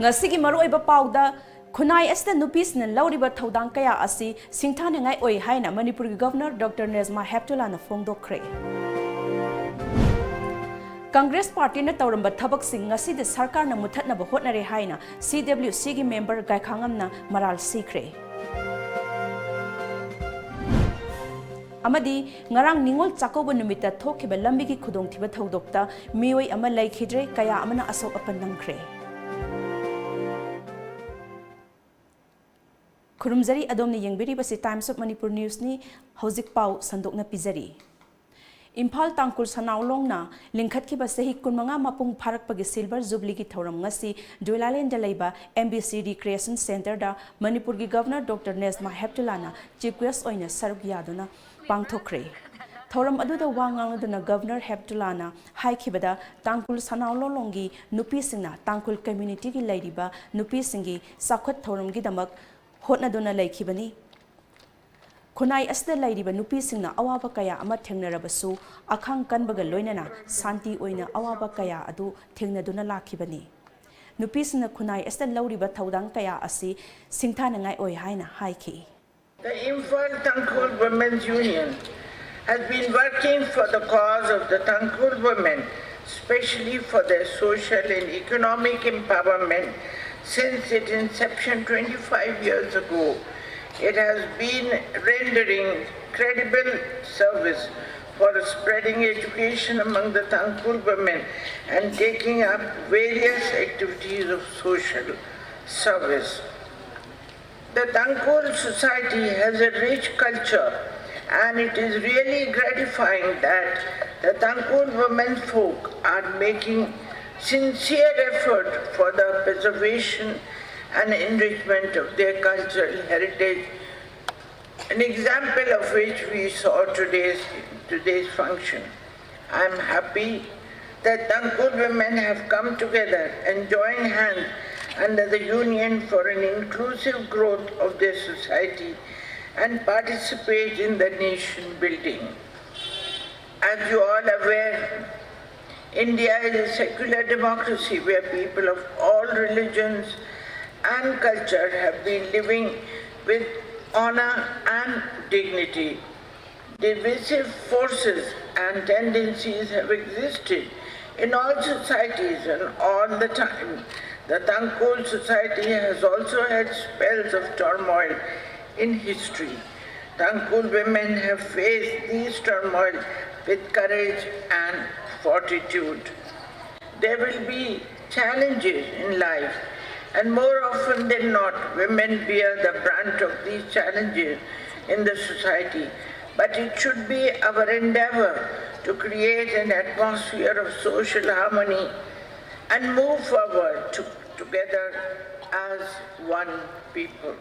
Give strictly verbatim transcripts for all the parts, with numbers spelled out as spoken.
ꯉꯁꯤꯒꯤ ꯃꯔꯨꯑꯣꯏꯕ ꯄꯥꯎꯗ, ꯈꯨꯟꯅꯥꯏ ꯑꯁꯤꯗ ꯅꯨꯄꯤꯁꯤꯡꯅ ꯂꯧꯔꯤꯕ ꯊꯧꯗꯥꯡ ꯀꯌꯥ ꯑꯁꯤ ꯁꯤꯡꯊꯥꯅꯤꯡꯉꯥꯏ ꯑꯣꯏ ꯍꯥꯏꯅ ꯃꯅꯤꯄꯨꯔꯒꯤ ꯒꯕꯔꯅꯔ ꯗꯣꯛꯇꯔ ꯅꯦꯖꯃꯥ ꯍꯦꯞꯇꯨꯂꯥꯅ ꯐꯣꯡꯗꯣꯛꯈ꯭ꯔꯦ꯫ ꯀꯪꯒ꯭ꯔꯦꯁ ꯄꯥꯔꯇꯤꯅ ꯇꯧꯔꯝꯕ ꯊꯕꯛꯁꯤꯡ ꯉꯁꯤꯗꯤ ꯁꯔꯀꯥꯔꯅ ꯃꯨꯊꯠꯅꯕ ꯍꯣꯠꯅꯔꯦ ꯍꯥꯏꯅ ꯁꯤ ꯗꯕ꯭ꯂꯤꯎ ꯁꯤꯒꯤ ꯃꯦꯝꯕꯔ ꯒꯥꯏꯈꯥꯉꯝꯅ ꯃꯔꯥꯜ ꯁꯤꯈ꯭ꯔꯦ꯫ ꯑꯃꯗꯤ ꯉꯔꯥꯡ ꯅꯤꯉꯣꯜ ꯆꯥꯛꯀꯧꯕ ꯅꯨꯃꯤꯠꯇ ꯊꯣꯛꯈꯤꯕ ꯂꯝꯕꯤꯒꯤ ꯈꯨꯗꯣꯡꯊꯤꯕ ꯊꯧꯗꯣꯛꯇ ꯃꯤꯑꯣꯏ ꯑꯃ ꯂꯩꯈꯤꯗ꯭ꯔꯦ, ꯀꯌꯥ ꯑꯃꯅ ꯑꯁꯣꯛ ꯑꯄꯟ ꯅꯪꯈ꯭ꯔꯦ꯫ ꯈꯨꯔꯨꯝꯖꯔꯤ, ꯑꯗꯣꯝꯅ ꯌꯦꯡꯕꯤꯔꯤꯕꯁꯤ Times of Manipur Newsꯅꯤ꯫ ꯍꯧꯖꯤꯛ ꯄꯥꯎ ꯁꯟꯗꯣꯛꯅ ꯄꯤꯖꯔꯤ꯫ ꯏꯝꯐꯥꯜ ꯇꯥꯡꯈꯨꯜ ꯁꯅꯥꯎꯂꯣꯡꯅ ꯂꯤꯡꯈꯠꯈꯤꯕ ꯆꯍꯤ ꯀꯨꯟꯃꯉꯥ ꯃꯄꯨꯡ ꯐꯥꯔꯛꯄꯒꯤ Silver Jubileeꯒꯤ ꯊꯧꯔꯝ ꯉꯁꯤ ꯖꯨꯂꯥꯂꯦꯟꯗ ꯂꯩꯕ M B C Recreation Centreꯗ ꯃꯅꯤꯄꯨꯔꯒꯤ ꯒꯕꯔꯅꯔ ꯗꯣꯛꯇꯔ ꯅꯦꯖꯃꯥ ꯍꯦꯞꯇꯨꯂꯥꯅ Chief Guest ꯑꯣꯏꯅ ꯁꯔꯨꯛ ꯌꯥꯗꯨꯅ ꯄꯥꯡꯊꯣꯛꯈ꯭ꯔꯦ꯫ ꯊꯧꯔꯝ ꯑꯗꯨꯗ ꯋꯥ ꯉꯥꯡꯂꯗꯨꯅ ꯒꯕꯔꯅꯔ ꯍꯦꯞꯇꯨꯂꯥꯅ ꯍꯥꯏꯈꯤꯕꯗ, ꯇꯥꯡꯈꯨꯜ ꯁꯅꯥꯎꯂꯣꯂꯣꯡꯒꯤ ꯅꯨꯄꯤꯁꯤꯡꯅ ꯇꯥꯡꯈꯨꯜ communityꯒꯤ ꯂꯩꯔꯤꯕ ꯅꯨꯄꯤꯁꯤꯡꯒꯤ ꯆꯥꯎꯈꯠ ꯊꯧꯔꯝꯒꯤꯗꯃꯛ ꯍꯣꯠꯅꯗꯨꯅ ꯂꯩꯈꯤꯕꯅꯤ꯫ ꯈꯨꯟꯅꯥꯏ ꯑꯁꯤꯗ ꯂꯩꯔꯤꯕ ꯅꯨꯄꯤꯁꯤꯡꯅ ꯑꯋꯥꯕ ꯀꯌꯥ ꯑꯃ ꯊꯦꯡꯅꯔꯕꯁꯨ, ꯑꯈꯥꯡ ꯀꯟꯕꯒ ꯂꯣꯏꯅꯅ ꯁꯥꯟꯇꯤ ꯑꯣꯏꯅ ꯑꯋꯥꯕ ꯀꯌꯥ ꯑꯗꯨ ꯊꯦꯡꯅꯗꯨꯅ ꯂꯥꯛꯈꯤꯕꯅꯤ꯫ ꯅꯨꯄꯤꯁꯤꯡꯅ ꯈꯨꯟꯅꯥꯏ ꯑꯁꯤꯗ ꯂꯧꯔꯤꯕ ꯊꯧꯗꯥꯡ ꯀꯌꯥ ꯑꯁꯤ ꯁꯤꯡꯊꯥꯅꯤꯡꯉꯥꯏ ꯑꯣꯏ ꯍꯥꯏꯅ ꯍꯥꯏꯈꯤ꯫ The Imphal Tangkhul Women's Union has been working for the cause of the Tangkhul women, especially for their social and economic empowerment, since its inception twenty-five years ago. It has been rendering credible service for spreading education among the Tangkhul women and taking up various activities of social service. The Tangkhul society has a rich culture, and it is really gratifying that the Tangkhul women folk are making sincere effort for the preservation and enrichment of their cultural heritage, an example of which we saw today's, today's function. I am happy that Tangkhul women have come together and joined hands under the Union for an inclusive growth of their society and participate in the nation building. As you all aware, India is a secular democracy where people of all religions and culture have been living with honor and dignity. Divisive forces and tendencies have existed in all societies and all the time. The Tangkhul society has also had spells of turmoil in history. Tangkhul women have faced these turmoil with courage and fortitude. There will be challenges in life, and more often than not, women bear the brunt of these challenges in the society. But it should be our endeavor to create an atmosphere of social harmony and move forward to, together as one people.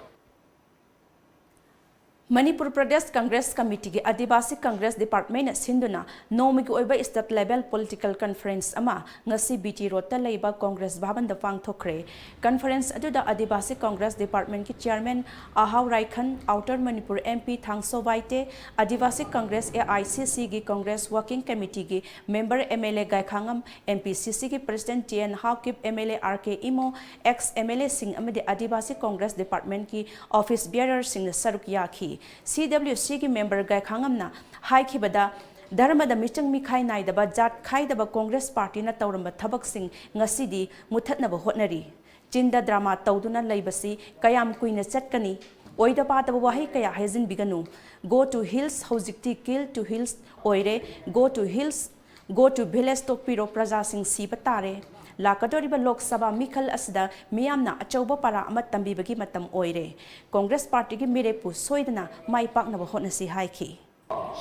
Manipur Pradesh Congress ꯀꯃꯤꯇꯤꯒꯤ ꯑꯥꯗꯤꯕꯥꯁꯤ Congress ꯗꯤꯄꯥꯔꯠꯃꯦꯟꯅ ꯁꯤꯟꯗꯨꯅ ꯅꯣꯡꯃꯒꯤ ꯑꯣꯏꯕ state level political conference ꯑꯃ ꯉꯁꯤ B T ꯔꯣꯗꯇ ꯂꯩꯕ Congress ꯚꯕꯟꯗ ꯄꯥꯡꯊꯣꯛꯈ꯭ꯔꯦ꯫ Conference ꯑꯗꯨꯗ ꯑꯥꯗꯤꯕꯥꯁꯤ ꯀꯪꯒ꯭ꯔꯦꯁ ꯗꯤꯄꯥꯔꯠꯃꯦꯟꯒꯤ chairman Ahao Raikhan, outer Manipur M P Thangso Baite, Adivasi Congress A I C ꯁꯤꯒꯤ Congress working ꯀꯃꯤꯇꯤꯒꯤ member M L A Gaikhangam, M P C ꯁꯤꯒꯤ president T N Haokip, M L A R K Imo, ex M L ꯑꯦꯁꯤꯡ ꯑꯃꯗꯤ ꯑꯥꯗꯤꯕꯥꯁꯤ ꯀꯪꯒ꯭ꯔꯦꯁ ꯗꯤꯄꯥꯔꯠꯃꯦꯟꯠꯀꯤ ꯑꯣꯐꯤꯁ ꯕꯤꯌꯔꯔꯁꯤꯡꯅ ꯁꯔꯨꯛ ꯌꯥꯈꯤ꯫ ꯁꯤ ꯗꯕ꯭ꯂꯤꯌꯨ ꯁꯤꯒꯤ ꯃꯦꯝꯕꯔ ꯒꯥꯏꯈꯥꯉꯝꯅ ꯍꯥꯏꯈꯤꯕꯗ, ꯙꯔꯃꯗ ꯃꯤꯆꯪ ꯃꯤꯈꯥꯏ ꯅꯥꯏꯗꯕ, ꯖꯥꯠ ꯈꯥꯏꯗꯕ ꯀꯪꯒ꯭ꯔꯦꯁ ꯄꯥꯔꯇꯤꯅ ꯇꯧꯔꯝꯕ ꯊꯕꯛꯁꯤꯡ ꯉꯁꯤꯗꯤ ꯃꯨꯊꯠꯅꯕ ꯍꯣꯠꯅꯔꯤ꯫ ꯆꯤꯟꯗ ꯗ꯭ꯔꯃꯥ ꯇꯧꯗꯨꯅ ꯂꯩꯕꯁꯤ ꯀꯌꯥꯝ ꯀꯨꯏꯅ ꯆꯠꯀꯅꯤ? ꯑꯣꯏꯗ ꯄꯥꯗꯕ ꯋꯥꯍꯩ ꯀꯌꯥ ꯍꯥꯏꯖꯤꯟꯕꯤꯒꯅꯨ꯫ Go to hills, ꯍꯧꯖꯤꯛꯇꯤ kill to hills ꯑꯣꯏꯔꯦ꯫ Go to hills, go to village ꯇꯣꯛꯄꯤꯔꯣ, ꯄ꯭ꯔꯖꯥꯁꯤꯡ ꯁꯤꯕ ꯇꯥꯔꯦ꯫ ꯂꯥꯛꯀꯗꯧꯔꯤꯕ ꯂꯣꯛ ꯁꯚꯥ ꯃꯤꯈꯜ ꯑꯁꯤꯗ ꯃꯤꯌꯥꯝꯅ ꯑꯆꯧꯕ ꯄꯔꯥ ꯑꯃ ꯇꯝꯕꯤꯕꯒꯤ ꯃꯇꯝ ꯑꯣꯏꯔꯦ꯫ ꯀꯪꯒ꯭ꯔꯦꯁ ꯄꯥꯔꯇꯤꯒꯤ ꯃꯤꯔꯦꯞꯄꯨ ꯁꯣꯏꯗꯅ ꯃꯥꯏ ꯄꯥꯛꯅꯕ ꯍꯣꯠꯅꯁꯤ ꯍꯥꯏꯈꯤ꯫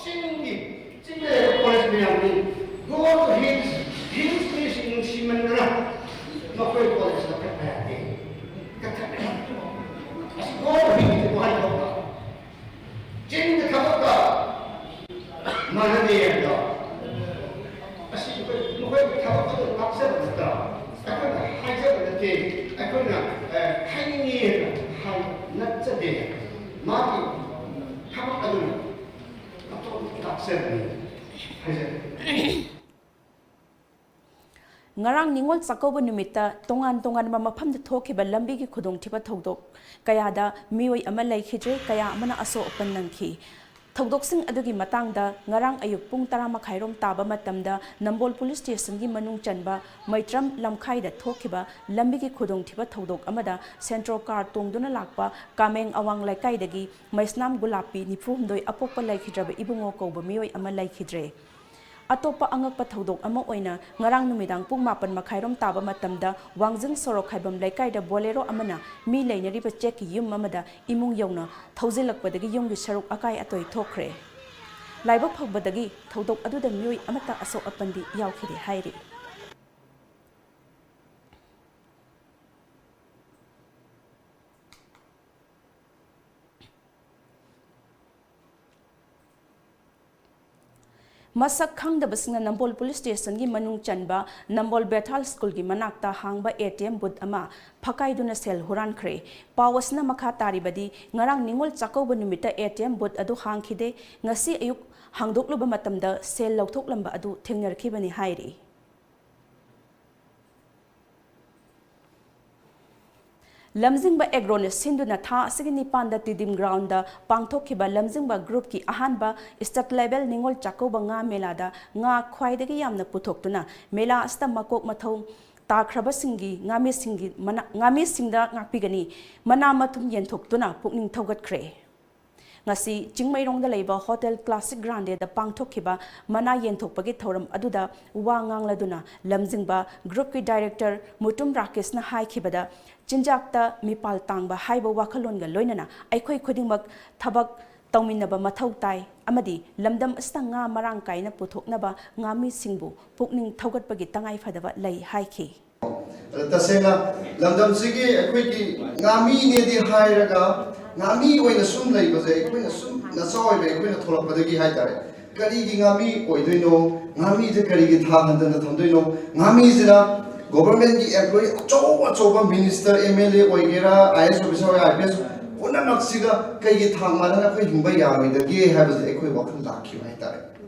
ꯆꯤꯡꯒꯤ, ꯆꯤꯡꯗ ꯂꯩꯕ ꯀꯣꯂꯦꯖ ꯃꯌꯥꯝꯗꯤ, go to hills, hills ꯃꯤꯁꯤꯡ ꯅꯨꯡꯁꯤꯃꯟꯗꯅ ꯃꯈꯣꯏ ꯀꯣꯂꯦꯖ ꯂꯧꯈꯠꯄ ꯌꯥꯗꯦ꯫ ꯀꯛꯊꯠꯄ ꯌꯥꯗꯦ꯫ ꯑꯁꯤ go to hills ꯋꯥꯍꯩ ꯊꯣꯛꯄ꯫ ꯆꯤꯡꯗ ꯊꯕꯛꯀ ꯃꯥꯟꯅꯗꯦ ꯍꯥꯏꯕꯗꯣ꯫ ꯑꯁꯤ ꯑꯩꯈꯣꯏ, ꯃꯈꯣꯏ ꯊꯕꯛ ꯑꯗꯨ ꯇꯥꯛꯆꯕ ꯅꯠꯇ꯭ꯔꯥ? ꯑꯩꯈꯣꯏꯅ ꯍꯥꯏꯖꯕ ꯅꯠꯇꯦ, ꯑꯩꯈꯣꯏꯅ, ꯑꯦ, ꯍꯥꯏꯅꯤꯡꯉꯤ ꯍꯥꯏꯅ ꯍꯥꯏꯕ ꯅꯠꯆꯗꯦ꯫ ꯃꯥꯒꯤ ꯊꯕꯛ ꯑꯗꯨꯅ ꯑꯇꯣꯞꯄ ꯇꯥꯛꯆꯕꯅꯤ ꯍꯥꯏꯖꯔꯤ꯫ ꯉꯔꯥꯡ ꯅꯤꯉꯣꯜ ꯆꯥꯛꯀꯧꯕ ꯅꯨꯃꯤꯠꯇ ꯇꯣꯉꯥꯟ ꯇꯣꯉꯥꯟꯕ ꯃꯐꯝꯗ ꯊꯣꯛꯈꯤꯕ ꯂꯝꯕꯤꯒꯤ ꯈꯨꯗꯣꯡꯊꯤꯕ ꯊꯧꯗꯣꯛ ꯀꯌꯥꯗ ꯃꯤꯑꯣꯏ ꯑꯃ ꯂꯩꯈꯤꯗ꯭ꯔꯦ, ꯀꯌꯥ ꯑꯃꯅ ꯑꯁꯣꯛ ꯑꯄꯟ ꯅꯪꯈꯤ꯫ ꯊꯧꯗꯣꯛꯁꯤꯡ ꯑꯗꯨꯒꯤ ꯃꯇꯥꯡꯗ ꯉꯔꯥꯡ ꯑꯌꯨꯛ ꯄꯨꯡ ꯇꯔꯥ ꯃꯈꯥꯏꯔꯣꯝ ꯇꯥꯕ ꯃꯇꯝꯗ ꯅꯝꯕꯣꯜ ꯄꯨꯂꯤꯁ ꯁ꯭ꯇꯦꯁꯟꯒꯤ ꯃꯅꯨꯡ ꯆꯟꯕ ꯃꯩꯇ꯭ꯔꯝ ꯂꯝꯈꯥꯏꯗ ꯊꯣꯛꯈꯤꯕ ꯂꯝꯕꯤꯒꯤ ꯈꯨꯗꯣꯡꯊꯤꯕ ꯊꯧꯗꯣꯛ ꯑꯃꯗ ꯁꯦꯟꯇ꯭ꯔꯣ ꯀꯥꯔ ꯇꯣꯡꯗꯨꯅ ꯂꯥꯛꯄ ꯀꯥꯃꯦꯡ ꯑꯋꯥꯡ ꯂꯩꯀꯥꯏꯗꯒꯤ ꯃꯩꯁꯅꯥꯝ ꯒꯨꯂꯥꯞꯄꯤ, ꯅꯤꯐꯨ ꯍꯨꯝꯗꯣꯏ, ꯑꯄꯣꯛꯄ ꯂꯩꯈꯤꯗ꯭ꯔꯕ ꯏꯕꯨꯡꯉꯣ ꯀꯧꯕ ꯃꯤꯑꯣꯏ ꯑꯃ ꯂꯩꯈꯤꯗ꯭ꯔꯦ꯫ ꯑꯇꯣꯞꯄ ꯑꯉꯛꯄ ꯊꯧꯗꯣꯛ ꯑꯃ ꯑꯣꯏꯅ ꯉꯔꯥꯡ ꯅꯨꯃꯤꯗꯥꯡ ꯄꯨꯡ ꯃꯥꯄꯟ ꯃꯈꯥꯏꯔꯣꯝ ꯇꯥꯕ ꯃꯇꯝꯗ ꯋꯥꯡꯖꯤꯡ ꯁꯣꯔꯣꯛ ꯈꯥꯏꯕꯝ ꯂꯩꯀꯥꯏꯗ ꯕꯣꯂꯦꯔꯣ ꯑꯃꯅ ꯃꯤ ꯂꯩꯅꯔꯤꯕ ꯆꯦꯛꯀꯤ ꯌꯨꯝ ꯑꯃꯗ ꯏꯃꯨꯡ ꯌꯧꯅ ꯊꯧꯖꯤꯜꯂꯛꯄꯗꯒꯤ ꯌꯨꯝꯒꯤ ꯁꯔꯨꯛ ꯑꯀꯥꯏ ꯑꯇꯣꯏ ꯊꯣꯛꯈ꯭ꯔꯦ꯫ ꯂꯥꯏꯕꯛ ꯐꯕꯗꯒꯤ ꯊꯧꯗꯣꯛ ꯑꯗꯨꯗ ꯃꯤꯑꯣꯏ ꯑꯃꯠꯇ ꯑꯁꯣꯛ ꯑꯄꯟꯗꯤ ꯌꯥꯎꯈꯤꯗꯦ ꯍꯥꯏꯔꯤ꯫ ꯃꯁꯛ ꯈꯪꯗꯕꯁꯤꯡꯅ ꯅꯝꯕꯣꯜ ꯄꯨꯂꯤꯁ ꯁ꯭ꯇꯦꯁꯟꯒꯤ ꯃꯅꯨꯡ ꯆꯟꯕ ꯅꯝꯕꯣꯜ ꯕꯦꯊꯥꯜ ꯁ꯭ꯀꯨꯜꯒꯤ ꯃꯅꯥꯛꯇ ꯍꯥꯡꯕ ꯑꯦ ꯇꯤ ꯑꯦꯝ ꯕꯨꯠ ꯑꯃ ꯐꯥꯀꯥꯏꯗꯨꯅ ꯁꯦꯜ ꯍꯨꯔꯥꯟꯈ꯭ꯔꯦ꯫ ꯄꯥꯎ ꯑꯁꯤꯅ ꯃꯈꯥ ꯇꯥꯔꯤꯕꯗꯤ, ꯉꯔꯥꯡ ꯅꯤꯉꯣꯜ ꯆꯥꯛꯀꯧꯕ ꯅꯨꯃꯤꯠꯇ ꯑꯦ ꯇꯤ ꯑꯦꯝ ꯕꯨꯠ ꯑꯗꯨ ꯍꯥꯡꯈꯤꯗꯦ, ꯉꯁꯤ ꯑꯌꯨꯛ ꯍꯥꯡꯗꯣꯛꯂꯨꯕ ꯃꯇꯝꯗ ꯁꯦꯜ ꯂꯧꯊꯣꯛꯂꯝꯕ ꯑꯗꯨ ꯊꯦꯡꯅꯔꯛꯈꯤꯕꯅꯤ ꯍꯥꯏꯔꯤ꯫ ꯂꯝꯖꯤꯡꯕ ꯑꯦꯒ꯭ꯔꯣꯅ ꯁꯤꯟꯗꯨꯅ ꯊꯥ ꯑꯁꯤꯒꯤ ꯅꯤꯄꯥꯟꯗ ꯇꯤꯗꯤꯝ ꯒ꯭ꯔꯥꯎꯟꯗ ꯄꯥꯡꯊꯣꯛꯈꯤꯕ ꯂꯝꯖꯤꯡꯕ ꯒ꯭ꯔꯨꯞꯀꯤ ꯑꯍꯥꯟꯕ ꯁ꯭ꯇꯦꯠ ꯂꯦꯚꯦꯜ ꯅꯤꯉꯣꯜ ꯆꯥꯛꯀꯧꯕ ꯉꯥ ꯃꯦꯂꯥꯗ ꯉꯥ ꯈ꯭ꯋꯥꯏꯗꯒꯤ ꯌꯥꯝꯅ ꯄꯨꯊꯣꯛꯇꯨꯅ ꯃꯦꯂꯥ ꯑꯁꯤꯗ ꯃꯀꯣꯛ ꯃꯊꯧ ꯇꯥꯈ꯭ꯔꯕꯁꯤꯡꯒꯤ ꯉꯥꯃꯤꯁꯤꯡꯒꯤ ꯃꯅꯥ-, ꯉꯥꯃꯤꯁꯤꯡꯗ ꯉꯥꯛꯄꯤꯒꯅꯤ꯫ ꯃꯅꯥ ꯃꯊꯨꯝ ꯌꯦꯟꯊꯣꯛꯇꯨꯅ ꯄꯨꯛꯅꯤꯡ ꯊꯧꯒꯠꯈ꯭ꯔꯦ꯫ ꯉꯁꯤ ꯆꯤꯡꯃꯩꯔꯣꯡꯗ ꯂꯩꯕ ꯍꯣꯇꯦꯜ ꯀ꯭ꯂꯥꯁꯤꯛ ꯒ꯭ꯔꯥꯟꯗꯦꯗ ꯄꯥꯡꯊꯣꯛꯈꯤꯕ ꯃꯅꯥ ꯌꯦꯟꯊꯣꯛꯄꯒꯤ ꯊꯧꯔꯝ ꯑꯗꯨꯗ ꯋꯥ ꯉꯥꯡꯂꯗꯨꯅ ꯂꯝꯖꯤꯡꯕ ꯒ꯭ꯔꯨꯞꯀꯤ ꯗꯥꯏꯔꯦꯛꯇꯔ ꯃꯨꯇꯨꯝ ꯔꯥꯀꯦꯁꯅ ꯍꯥꯏꯈꯤꯕꯗ, ꯆꯤꯟꯖꯥꯛꯇ ꯃꯤꯄꯥꯜ ꯇꯥꯡꯕ ꯍꯥꯏꯕ ꯋꯥꯈꯜꯂꯣꯟꯒ ꯂꯣꯏꯅꯅ ꯑꯩꯈꯣꯏ ꯈꯨꯗꯤꯡꯃꯛ ꯊꯕꯛ ꯇꯧꯃꯤꯟꯅꯕ ꯃꯊꯧ ꯇꯥꯏ ꯑꯃꯗꯤ ꯂꯝꯗꯝ ꯑꯁꯤꯗ ꯉꯥ ꯃꯔꯥꯡ ꯀꯥꯏꯅ ꯄꯨꯊꯣꯛꯅꯕ ꯉꯥꯃꯤꯁꯤꯡꯕꯨ ꯄꯨꯛꯅꯤꯡ ꯊꯧꯒꯠꯄꯒꯤ ꯇꯉꯥꯏꯐꯗꯕ ꯂꯩ ꯍꯥꯏꯈꯤ꯫ ꯑꯗ ꯇꯁꯦꯡꯅ ꯂꯝꯗꯝꯁꯤꯒꯤ ꯑꯩꯈꯣꯏꯒꯤ ꯉꯥꯃꯤꯅꯦꯗꯤ ꯍꯥꯏꯔꯒ, ꯉꯥꯃꯤ ꯑꯣꯏꯅ ꯁꯨꯝ ꯂꯩꯕꯁꯦ ꯑꯩꯈꯣꯏꯅ ꯁꯨꯝ ꯅꯆꯥ ꯑꯣꯏꯕ ꯑꯩꯈꯣꯏꯅ ꯊꯣꯛꯂꯛꯄꯗꯒꯤ ꯍꯥꯏꯇꯥꯔꯦ꯫ ꯀꯔꯤꯒꯤ ꯉꯥꯃꯤ ꯑꯣꯏꯗꯣꯏꯅꯣ? ꯉꯥꯃꯤꯁꯦ ꯀꯔꯤꯒꯤ ꯊꯥ ꯍꯟꯗꯅ ꯊꯝꯗꯣꯏꯅꯣ? ꯉꯥꯃꯤꯁꯤꯅ ꯒꯣꯚꯔꯟꯃꯦꯟꯠꯀꯤ ꯑꯦꯝꯄ꯭ꯂꯣꯌꯤ ꯑꯆꯧ ꯑꯆꯧꯕ, ꯃꯤꯅꯤꯁꯇꯔ, ꯑꯦꯝ ꯑꯦꯜ ꯑꯦ ꯑꯣꯏꯒꯦꯔꯥ, ꯑꯥꯏ ꯑꯦꯁ ꯑꯣꯐꯤꯁꯥꯔ ꯑꯣꯏꯒꯦꯔꯥ, ꯑꯥꯏ ꯄꯤ ꯑꯦꯁ, ꯄꯨꯝꯅꯃꯛꯁꯤꯒ ꯀꯩꯒꯤ ꯊꯥꯛ ꯃꯥꯟꯅꯅ ꯑꯩꯈꯣꯏ ꯍꯤꯡꯕ ꯌꯥꯔꯣꯏꯗꯒꯦ ꯍꯥꯏꯕꯁꯦ ꯑꯩꯈꯣꯏ ꯋꯥꯈꯜ ꯂꯥꯛꯈꯤꯕ ꯍꯥꯏꯇꯥꯔꯦ꯫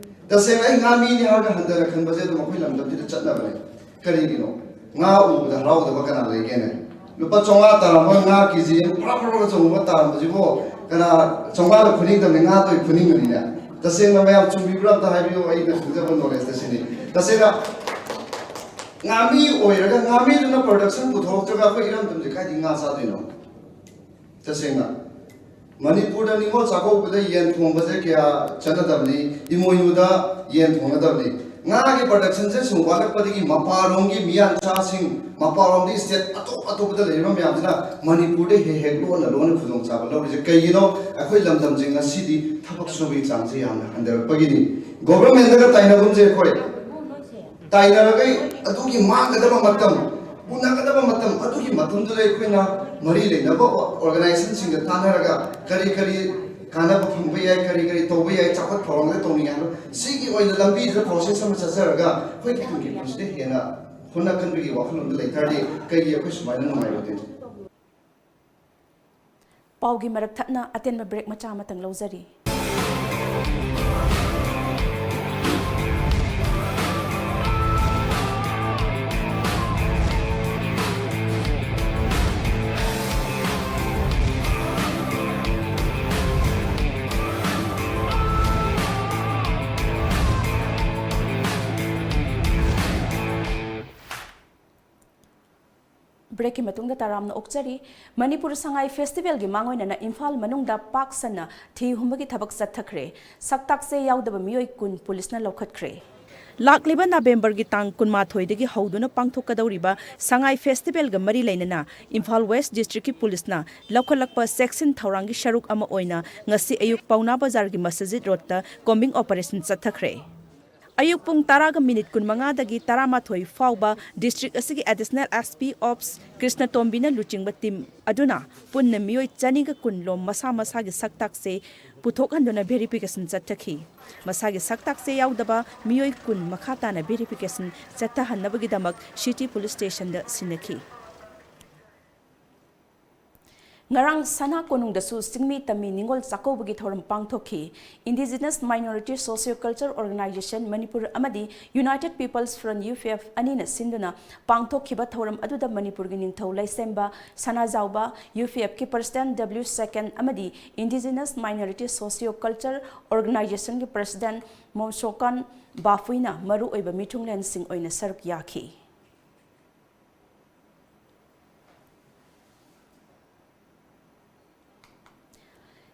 ꯇꯁꯦꯡꯅ ꯑꯩ ꯉꯥꯃꯤꯅꯤ ꯍꯥꯏꯔꯒ ꯍꯟꯊꯅ ꯈꯟꯕꯁꯦ ꯑꯗꯨꯝ ꯑꯩꯈꯣꯏ ꯂꯝꯗꯝꯁꯤꯗ ꯆꯠꯅꯕꯅꯦ꯫ ꯀꯔꯤꯒꯤꯅꯣ? ꯉꯥ ꯎꯕꯗ ꯍꯔꯥꯎꯗꯕ ꯀꯅꯥ ꯂꯩꯒꯦꯅꯦ? ꯂꯨꯄꯥ ꯆꯥꯝꯃꯉꯥ ꯇꯥꯔꯝꯕ ꯉꯥ ꯀꯦ ꯖꯤ ꯑꯃ ꯄꯨꯔꯥ ꯄꯨꯔꯥ ꯆꯣꯡꯕ ꯇꯥꯔꯝꯕꯁꯤꯕꯨ ꯀꯅꯥ ꯆꯥꯝꯃꯉꯥꯗ ꯐꯨꯅꯤꯡꯗꯕꯅꯤ? ꯉꯥꯗ ꯑꯣꯏ ꯐꯨꯅꯤꯡꯕꯅꯤꯅꯦ꯫ ꯇꯁꯦꯡꯅ ꯃꯌꯥꯝ ꯆꯨꯝꯕꯤꯕ꯭ꯔꯥ ꯑꯝꯇ ꯍꯥꯏꯕꯤꯌꯨ, ꯑꯩꯅ ꯈꯪꯖꯕ ꯅꯣꯂꯦꯖꯇ ꯁꯤꯅꯤ꯫ ꯇꯁꯦꯡꯅ ꯉꯥꯃꯤ ꯑꯣꯏꯔꯒ ꯉꯥꯃꯤꯗꯨꯅ ꯄ꯭ꯔꯗꯛꯁꯟ ꯄꯨꯊꯣꯔꯛꯇ꯭ꯔꯒ ꯑꯩꯈꯣꯏ ꯏꯔꯝꯗꯝꯁꯦ ꯀꯥꯏꯗꯒꯤ ꯉꯥ ꯆꯥꯗꯣꯏꯅꯣ? ꯇꯁꯦꯡꯅ ꯃꯅꯤꯄꯨꯔꯗ ꯅꯤꯉꯣꯜ ꯆꯥꯛꯀꯧꯕꯗ ꯌꯦꯟ ꯊꯣꯡꯕꯁꯦ ꯀꯌꯥ ꯆꯠꯅꯗꯕꯅꯤ, ꯏꯃꯣꯏꯅꯨꯗ ꯌꯦꯟ ꯊꯣꯡꯅꯗꯕꯅꯤ꯫ ꯉꯥꯒꯤ ꯄ꯭ꯔꯗꯛꯁꯟꯁꯦ ꯁꯨꯝ ꯋꯥꯠꯂꯛꯄꯗꯒꯤ ꯃꯄꯥꯟꯂꯣꯝꯒꯤ ꯃꯤꯌꯥꯟꯆꯥꯁꯤꯡ, ꯃꯄꯥꯟꯂꯣꯝꯗꯒꯤ ꯁ꯭ꯇꯦꯠ ꯑꯇꯣꯞ ꯑꯇꯣꯞꯄꯗ ꯂꯩꯔꯤꯕ ꯃꯌꯥꯝꯁꯤꯅ ꯃꯅꯤꯄꯨꯔꯗ ꯍꯦꯛ ꯍꯦꯛ ꯂꯣꯟꯅ ꯂꯣꯟꯅ ꯈꯨꯗꯣꯡꯆꯥꯕ ꯂꯧꯔꯤꯁꯦ ꯀꯩꯒꯤꯅꯣ? ꯑꯩꯈꯣꯏ ꯂꯝꯗꯝꯁꯦ ꯉꯁꯤꯗꯤ ꯊꯕꯛ ꯁꯨꯕꯒꯤ ꯆꯥꯡꯁꯦ ꯌꯥꯝꯅ ꯍꯟꯊꯔꯛꯄꯒꯤꯅꯤ꯫ ꯒꯣꯚꯔꯟꯃꯦꯟꯠꯇꯒ ꯇꯥꯏꯅꯒꯨꯝꯁꯦ ꯑꯩꯈꯣꯏ꯫ ꯇꯥꯏꯅꯔꯒ ꯑꯗꯨꯒꯤ ꯃꯥꯡꯒꯗꯕ ꯃꯇꯝ, ꯎꯅꯒꯗꯕ ꯃꯇꯝ, ꯑꯗꯨꯒꯤ ꯃꯇꯝꯗꯨꯗ ꯑꯩꯈꯣꯏꯅ ꯃꯔꯤ ꯂꯩꯅꯕ ꯑꯣꯔꯒꯅꯥꯏꯖꯦꯁꯟꯁꯤꯡꯒ ꯇꯥꯟꯅꯔꯒ ꯀꯔꯤ ꯀꯔꯤ ꯀꯥꯟꯅꯕ ꯐꯪꯕ ꯌꯥꯏ, ꯀꯔꯤ ꯀꯔꯤ ꯇꯧꯕ ꯌꯥꯏ, ꯆꯥꯎꯈꯠ ꯊꯧꯔꯥꯡꯗ ꯇꯧꯅꯤꯡꯉꯦ ꯍꯥꯏꯕ, ꯁꯤꯒꯤ ꯑꯣꯏꯅ ꯂꯝꯕꯤꯁꯤꯗ ꯄ꯭ꯔꯣꯁꯦꯁ ꯑꯃ ꯆꯠꯆꯔꯒ ꯑꯩꯈꯣꯏꯒꯤ ꯇꯨꯡꯒꯤ ꯄꯨꯟꯁꯤꯗ ꯍꯦꯟꯅ ꯍꯣꯠꯅ ꯀꯟꯕꯒꯤ ꯋꯥꯈꯜꯂꯣꯟꯗ ꯂꯩ ꯇꯥꯔꯗꯤ ꯀꯩꯒꯤ ꯑꯩꯈꯣꯏ ꯁꯨꯃꯥꯏꯅ ꯅꯨꯡꯉꯥꯏꯔꯣꯏꯗꯣꯏꯅꯣ? ꯄꯥꯎꯒꯤ ꯃꯔꯛ ꯊꯠꯅ ꯑꯇꯦꯟꯕ ꯕ꯭ꯔꯦꯛ ꯃꯆꯥ ꯑꯃꯇꯪ ꯂꯧꯖꯔꯤ꯫ ꯕ꯭ꯔꯦꯛꯀꯤ ꯃꯇꯨꯡꯗ ꯇꯔꯥꯝꯅ ꯑꯣꯛꯆꯔꯤ꯫ ꯃꯅꯤꯄꯨꯔ ꯁꯉꯥꯏ ꯐꯦꯁꯇꯤꯚꯦꯜꯒꯤ ꯃꯥꯡꯑꯣꯏꯅꯅ ꯏꯝꯐꯥꯜ ꯃꯅꯨꯡꯗ ꯄꯥꯛ ꯁꯟꯅ ꯊꯤ ꯍꯨꯝꯕꯒꯤ ꯊꯕꯛ ꯆꯠꯊꯈ꯭ꯔꯦ꯫ ꯁꯛꯇꯥꯛꯁꯦ ꯌꯥꯎꯗꯕ ꯃꯤꯑꯣꯏ ꯀꯨꯟ ꯄꯨꯂꯤꯁꯅ ꯂꯧꯈꯠꯈ꯭ꯔꯦ꯫ ꯂꯥꯛꯂꯤꯕ ꯅꯕꯦꯝꯕꯔꯒꯤ ꯇꯥꯡ ꯀꯨꯟꯃꯥꯊꯣꯏꯗꯒꯤ ꯍꯧꯗꯨꯅ ꯄꯥꯡꯊꯣꯛꯀꯗꯧꯔꯤꯕ ꯁꯉꯥꯏ ꯐꯦꯁꯇꯤꯚꯦꯜꯒ ꯃꯔꯤ ꯂꯩꯅꯅ ꯏꯝꯐꯥꯜ ꯋꯦꯁ ꯗꯤꯁꯇ꯭ꯔꯤꯛꯀꯤ ꯄꯨꯂꯤꯁꯅ ꯂꯧꯈꯠꯂꯛꯄ ꯆꯦꯛꯁꯤꯟ ꯊꯧꯔꯥꯡꯒꯤ ꯁꯔꯨꯛ ꯑꯃ ꯑꯣꯏꯅ ꯉꯁꯤ ꯑꯌꯨꯛ ꯄꯥꯎꯅꯥ ꯕꯖꯥꯔꯒꯤ ꯃꯁꯖꯤꯗ ꯔꯣꯗꯇ ꯀꯣꯝꯕꯤꯡ ꯑꯣꯄꯔꯦꯁꯟ ꯆꯠꯊꯈ꯭ꯔꯦ꯫ ꯑꯌꯨꯛ ꯄꯨꯡ ꯇꯔꯥꯒ ꯃꯤꯅꯤꯠ ꯀꯨꯟꯃꯉꯥꯗꯒꯤ ꯇꯔꯥꯃꯥꯊꯣꯏ ꯐꯥꯎꯕ ꯗꯤꯁꯇ꯭ꯔꯤꯛ ꯑꯁꯤꯒꯤ ꯑꯦꯗꯤꯁꯅꯦꯜ ꯑꯦꯁ ꯄꯤ ꯑꯣꯞꯁ ꯀ꯭ꯔꯤꯁꯅꯇꯣꯝꯕꯤꯅ ꯂꯨꯆꯤꯡꯕ ꯇꯤꯝ ꯑꯗꯨꯅ ꯄꯨꯟꯅ ꯃꯤꯑꯣꯏ ꯆꯅꯤꯒ ꯀꯨꯟ ꯂꯣꯝ ꯃꯁꯥ ꯃꯁꯥꯒꯤ ꯁꯛꯇꯥꯛꯁꯦ ꯄꯨꯊꯣꯛꯍꯟꯗꯨꯅ ꯚꯦꯔꯤꯐꯤꯀꯦꯁꯟ ꯆꯠꯊꯈꯤ꯫ ꯃꯁꯥꯒꯤ ꯁꯛꯇꯥꯛꯁꯦ ꯌꯥꯎꯗꯕ ꯃꯤꯑꯣꯏ ꯀꯨꯟ ꯃꯈꯥ ꯇꯥꯅ ꯚꯦꯔꯤꯐꯤꯀꯦꯁꯟ ꯆꯠꯊꯍꯟꯅꯕꯒꯤꯗꯃꯛ ꯁꯤꯇꯤ ꯄꯨꯂꯤꯁ ꯁ꯭ꯇꯦꯁꯟꯗ ꯁꯤꯟꯅꯈꯤ꯫ ꯉꯔꯥꯡ ꯁꯅꯥ ꯀꯣꯅꯨꯡꯗꯁꯨ ꯆꯤꯡꯃꯤ ꯇꯝꯃꯤ ꯅꯤꯉꯣꯜ ꯆꯥꯛꯀꯧꯕꯒꯤ ꯊꯧꯔꯝ ꯄꯥꯡꯊꯣꯛꯈꯤ꯫ Indigenous Minority Socio-Culture Organization Manipur ꯑꯃꯗꯤ United People's Front, U P F, ꯑꯅꯤꯅ ꯁꯤꯟꯗꯨꯅ ꯄꯥꯡꯊꯣꯛꯈꯤꯕ ꯊꯧꯔꯝ ꯑꯗꯨꯗ ꯃꯅꯤꯄꯨꯔꯒꯤ ꯅꯤꯡꯊꯧ ꯂꯩꯁꯦꯝꯕ ꯁꯅꯥꯖꯥꯎꯕ, U P F ꯀꯤ President W Second ꯑꯃꯗꯤ Indigenous Minority Socio-Culture Organization ꯒꯤ President ꯃꯣꯝꯁꯣꯀꯥꯟ ꯕꯥꯐꯨꯏꯅ ꯃꯔꯨꯑꯣꯏꯕ ꯃꯤꯊꯨꯡꯂꯦꯟꯁꯤꯡ ꯑꯣꯏꯅ ꯁꯔꯨꯛ ꯌꯥꯈꯤ꯫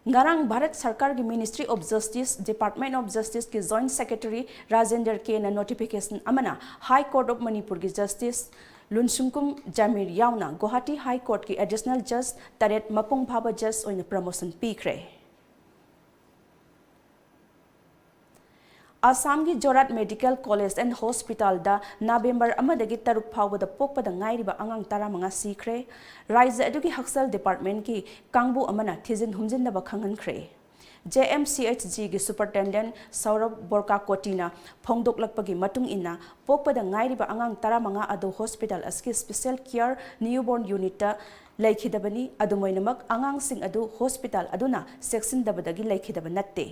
ꯉꯔꯥꯡ ꯚꯥꯔꯠ ꯁꯔꯀꯥꯔꯒꯤ Ministry of Justice, Department of Justice ꯀꯤ Joint Secretary ꯔꯥꯖꯦꯟꯗꯔ ꯀꯦꯅ notification ꯑꯃꯅ High Court of ꯃꯅꯤꯄꯨꯔꯒꯤ Justice ꯂꯨꯟꯁꯨꯡꯀꯨꯝ ꯖꯃꯤꯔ ꯌꯥꯎꯅ ꯒꯨꯋꯥꯍꯥꯇꯤ High Court ꯀꯤ Additional Judge ꯇꯔꯦꯠ ꯃꯄꯨꯡ ꯐꯥꯕ Judge ꯑꯣꯏꯅ promotion ꯄꯤꯈ꯭ꯔꯦ꯫ ꯑꯁꯥꯝꯒꯤ ꯖꯣꯔꯥꯠ Medical College and Hospital the November ꯑꯃꯗꯒꯤ ꯇꯔꯨꯛ ꯐꯥꯎꯕꯗ ꯄꯣꯛꯄꯗ ꯉꯥꯏꯔꯤꯕ ꯑꯉꯥꯡ ꯇꯔꯥꯃꯉꯥ ꯁꯤꯈ꯭ꯔꯦ꯫ ꯔꯥꯖ꯭ꯌ ꯑꯗꯨꯒꯤ ꯍꯛꯁꯦꯜ department ꯀꯤ ꯀꯥꯡꯕꯨ ꯑꯃꯅ ꯊꯤꯖꯤꯟ ꯍꯨꯝꯖꯤꯟꯅꯕ ꯈꯪꯍꯟꯈ꯭ꯔꯦ꯫ J M C H G ꯒꯤ Superintendent ꯁꯧꯔꯚ ꯕꯣꯔꯀꯥꯀꯣꯇꯤꯅ ꯐꯣꯡꯗꯣꯛꯂꯛꯄꯒꯤ ꯃꯇꯨꯡ ꯏꯟꯅ, ꯄꯣꯛꯄꯗ ꯉꯥꯏꯔꯤꯕ ꯑꯉꯥꯡ ꯇꯔꯥꯃꯉꯥ ꯑꯗꯨ hospital ꯑꯁꯤꯒꯤ Special Care Newborn Unit ꯇ ꯂꯩꯈꯤꯗꯕꯅꯤ꯫ ꯑꯗꯨꯝ ꯑꯣꯏꯅꯃꯛ, ꯑꯉꯥꯡꯁꯤꯡ ꯑꯗꯨ hospital ꯑꯗꯨꯅ ꯆꯦꯛꯁꯤꯟꯗꯕꯗꯒꯤ ꯂꯩꯈꯤꯗꯕ ꯅꯠꯇꯦ꯫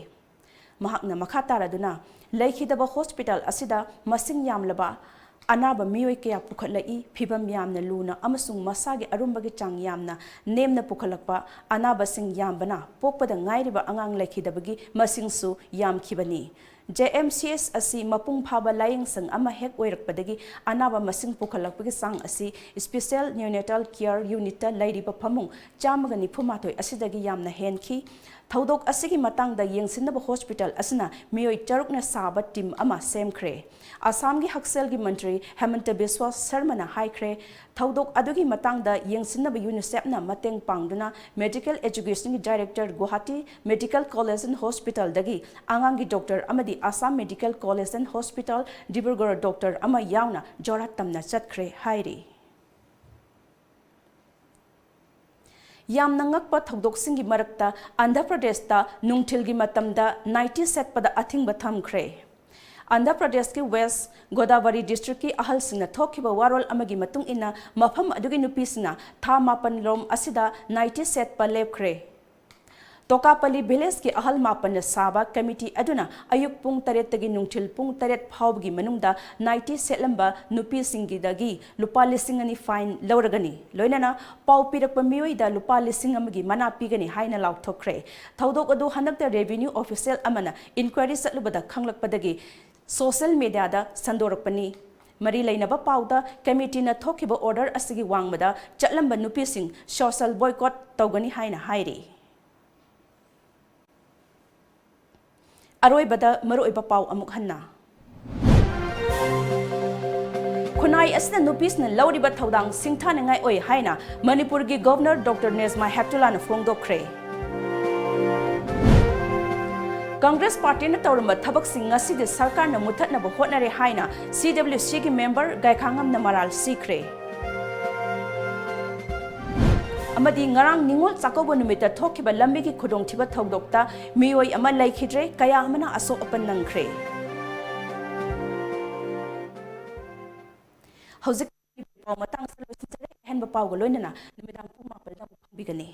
ꯃꯍꯥꯛꯅ ꯃꯈꯥ ꯇꯥꯔꯗꯨꯅ, ꯂꯩꯈꯤꯗꯕ hospital ꯑꯁꯤꯗ ꯃꯁꯤꯡ ꯌꯥꯝꯂꯕ ꯑꯅꯥꯕ ꯃꯤꯑꯣꯏ ꯀꯌꯥ ꯄꯨꯈꯠꯂꯛꯏ꯫ ꯐꯤꯚꯝ ꯌꯥꯝꯅ ꯂꯨꯅ ꯑꯃꯁꯨꯡ ꯃꯁꯥꯒꯤ ꯑꯔꯨꯝꯕꯒꯤ ꯆꯥꯡ ꯌꯥꯝꯅ ꯅꯦꯝꯅ ꯄꯨꯈꯠꯂꯛꯄ ꯑꯅꯥꯕꯁꯤꯡ ꯌꯥꯝꯕꯅ ꯄꯣꯛꯄꯗ ꯉꯥꯏꯔꯤꯕ ꯑꯉꯥꯡ ꯂꯩꯈꯤꯗꯕꯒꯤ ꯃꯁꯤꯡꯁꯨ ꯌꯥꯝꯈꯤꯕꯅꯤ꯫ J M C H ꯑꯁꯤ ꯃꯄꯨꯡ ꯐꯥꯕ ꯂꯥꯌꯦꯡꯁꯪ ꯑꯃ ꯍꯦꯛ ꯑꯣꯏꯔꯛꯄꯗꯒꯤ ꯑꯅꯥꯕ ꯃꯁꯤꯡ ꯄꯨꯈꯠꯂꯛꯄꯒꯤ ꯆꯥꯡ ꯑꯁꯤ Special Neonatal Care Unit ꯇ ꯂꯩꯔꯤꯕ ꯐꯃꯨꯡ ꯆꯥꯝꯃꯒ ꯅꯤꯐꯨ ꯃꯥꯊꯣꯏ ꯑꯁꯤꯗꯒꯤ ꯌꯥꯝꯅ ꯍꯦꯟꯈꯤ꯫ ꯊꯧꯗꯣꯛ ꯑꯁꯤꯒꯤ ꯃꯇꯥꯡꯗ ꯌꯦꯡꯁꯤꯟꯅꯕ hospital ꯑꯁꯤꯅ ꯃꯤꯑꯣꯏ ꯇꯔꯨꯛꯅ ꯁꯥꯕ team ꯑꯃ ꯁꯦꯝꯈ꯭ꯔꯦ꯫ ꯑꯁꯥꯝꯒꯤ ꯍꯛꯁꯦꯜꯒꯤ ꯃꯟꯇ꯭ꯔꯤ ꯍꯦꯃꯟꯇ ꯕꯤꯁ꯭ꯋꯥ ꯁꯔꯃꯅ ꯍꯥꯏꯈ꯭ꯔꯦ, ꯊꯧꯗꯣꯛ ꯑꯗꯨꯒꯤ ꯃꯇꯥꯡꯗ ꯌꯦꯡꯁꯤꯟꯅꯕ UNICEF ꯅ ꯃꯇꯦꯡ ꯄꯥꯡꯗꯨꯅ Medical Education ꯒꯤ Director Guwahati Medical College and Hospital ꯗꯒꯤ ꯑꯉꯥꯡꯒꯤ doctor ꯑꯃꯗꯤ Assam Medical College and Hospital Dibrugarh doctor ꯑꯃ ꯌꯥꯎꯅ ꯖꯣꯔꯍꯥꯠ ꯇꯝꯅ ꯆꯠꯈ꯭ꯔꯦ ꯍꯥꯏꯔꯤ꯫ ꯌꯥꯝꯅ ꯉꯛꯄ ꯊꯧꯗꯣꯛꯁꯤꯡꯒꯤ ꯃꯔꯛꯇ ꯑꯟꯙ꯭ꯔ ꯄ꯭ꯔꯗꯦꯁꯇ ꯅꯨꯡꯊꯤꯜꯒꯤ ꯃꯇꯝꯗ ꯅꯥꯏꯇꯤ ꯁꯦꯠꯄꯗ ꯑꯊꯤꯡꯕ ꯊꯝꯈ꯭ꯔꯦ꯫ ꯑꯟꯙ꯭ꯔ ꯄ꯭ꯔꯗꯦꯁꯀꯤ ꯋꯦꯁ ꯒꯣꯗꯥꯕꯔꯤ ꯗꯤꯁꯇ꯭ꯔꯤꯛꯀꯤ ꯑꯍꯜꯁꯤꯡꯅ ꯊꯣꯛꯈꯤꯕ ꯋꯥꯔꯣꯜ ꯑꯃꯒꯤ ꯃꯇꯨꯡ ꯏꯟꯅ, ꯃꯐꯝ ꯑꯗꯨꯒꯤ ꯅꯨꯄꯤꯁꯤꯡꯅ ꯊꯥ ꯃꯥꯄꯟ ꯔꯣꯝ ꯑꯁꯤꯗ ꯅꯥꯏꯇꯤ ꯁꯦꯠꯄ ꯂꯦꯞꯈ꯭ꯔꯦ꯫ ꯇꯣꯀꯥꯄꯜꯂꯤ ꯚꯤꯂꯦꯖꯀꯤ ꯑꯍꯜ ꯃꯥꯄꯟꯅ ꯁꯥꯕ ꯀꯃꯤꯇꯤ ꯑꯗꯨꯅ ꯑꯌꯨꯛ ꯄꯨꯡ ꯇꯔꯦꯠꯇꯒꯤ ꯅꯨꯡꯊꯤꯜ ꯄꯨꯡ ꯇꯔꯦꯠ ꯐꯥꯎꯕꯒꯤ ꯃꯅꯨꯡꯗ ꯅꯥꯏꯇꯤ ꯁꯦꯠꯂꯝꯕ ꯅꯨꯄꯤꯁꯤꯡꯒꯤꯗꯒꯤ ꯂꯨꯄꯥ ꯂꯤꯁꯤꯡ ꯑꯅꯤ ꯐꯥꯏꯟ ꯂꯧꯔꯒꯅꯤ, ꯂꯣꯏꯅꯅ ꯄꯥꯎ ꯄꯤꯔꯛꯄ ꯃꯤꯑꯣꯏꯗ ꯂꯨꯄꯥ ꯂꯤꯁꯤꯡ ꯑꯃꯒꯤ ꯃꯅꯥ ꯄꯤꯒꯅꯤ ꯍꯥꯏꯅ ꯂꯥꯎꯊꯣꯛꯈ꯭ꯔꯦ꯫ ꯊꯧꯗꯣꯛ ꯑꯗꯨ ꯍꯟꯗꯛꯇ ꯔꯦꯚꯤꯅ꯭ꯌꯨ ꯑꯣꯐꯤꯁꯤꯌꯦꯜ ꯑꯃꯅ ꯏꯟꯀ꯭ꯋꯥꯏꯔꯤ ꯆꯠꯂꯨꯕꯗ ꯈꯪꯂꯛꯄꯗꯒꯤ ꯁꯣꯁꯤꯌꯦꯜ ꯃꯤꯗꯤꯌꯥꯗ ꯁꯟꯗꯣꯔꯛꯄꯅꯤ꯫ ꯃꯔꯤ ꯂꯩꯅꯕ ꯄꯥꯎꯗ, ꯀꯃꯤꯇꯤꯅ ꯊꯣꯛꯈꯤꯕ ꯑꯣꯔꯗꯔ ꯑꯁꯤꯒꯤ ꯋꯥꯡꯃꯗ ꯆꯠꯂꯝꯕ ꯅꯨꯄꯤꯁꯤꯡ ꯁꯣꯁꯤꯌꯦꯜ ꯕꯣꯏꯀꯣꯠ ꯇꯧꯒꯅꯤ ꯍꯥꯏꯅ ꯍꯥꯏꯔꯤ꯫ ꯑꯔꯣꯏꯕꯗ ꯃꯔꯨꯑꯣꯏꯕ ꯄꯥꯎ ꯑꯃꯨꯛ ꯍꯟꯅ꯫ ꯈꯨꯟꯅꯥꯏ ꯑꯁꯤꯅ ꯅꯨꯄꯤꯁꯤꯡꯅ ꯂꯧꯔꯤꯕ ꯊꯧꯗꯥꯡ ꯁꯤꯡꯊꯥꯅꯤꯡꯉꯥꯏ ꯑꯣꯏ ꯍꯥꯏꯅ ꯃꯅꯤꯄꯨꯔꯒꯤ ꯒꯣꯚꯔꯅꯔ ꯗꯣꯛꯇꯔ ꯅꯦꯖꯃꯥ ꯍꯦꯞꯇꯨꯂꯥꯅ ꯐꯣꯡꯗꯣꯛꯈ꯭ꯔꯦ꯫ ꯀꯪꯒ꯭ꯔꯦꯁ ꯄꯥꯔꯇꯤꯅ ꯇꯧꯔꯝꯕ ꯊꯕꯛꯁꯤꯡ ꯉꯁꯤꯗꯤ ꯁꯔꯀꯥꯔꯅ ꯃꯨꯊꯠꯅꯕ ꯍꯣꯠꯅꯔꯦ ꯍꯥꯏꯅ ꯁꯤ ꯗꯕ꯭ꯂꯤꯎ ꯁꯤꯒꯤ ꯃꯦꯝꯕꯔ ꯒꯥꯏꯈꯥꯉꯝꯅ ꯃꯔꯥꯜ ꯁꯤꯈ꯭ꯔꯦ꯫ ꯑꯃꯗꯤ ꯉꯔꯥꯡ ꯅꯤꯉꯣꯜ ꯆꯥꯛꯀꯧꯕ ꯅꯨꯃꯤꯠꯇ ꯊꯣꯛꯈꯤꯕ ꯂꯝꯕꯤꯒꯤ ꯈꯨꯗꯣꯡꯊꯤꯕ ꯊꯧꯗꯣꯛꯇ ꯃꯤꯑꯣꯏ ꯑꯃ ꯂꯩꯈꯤꯗ꯭ꯔꯦ, ꯀꯌꯥ ꯑꯃꯅ ꯑꯁꯣꯛ ꯑꯄꯟ ꯅꯪꯈ꯭ꯔꯦ꯫ ꯍꯧꯖꯤꯛ ꯄꯥꯎ ꯃꯇꯥꯡ ꯑꯁꯤꯗ ꯂꯣꯏꯁꯤꯟꯖꯔꯦ꯫ ꯑꯍꯦꯟꯕ ꯄꯥꯎꯒ ꯂꯣꯏꯅꯅ ꯅꯨꯃꯤꯗꯥꯡ ꯄꯨꯡ ꯃꯥꯄꯟꯗ ꯑꯃꯨꯛ ꯐꯪꯕꯤꯒꯅꯤ꯫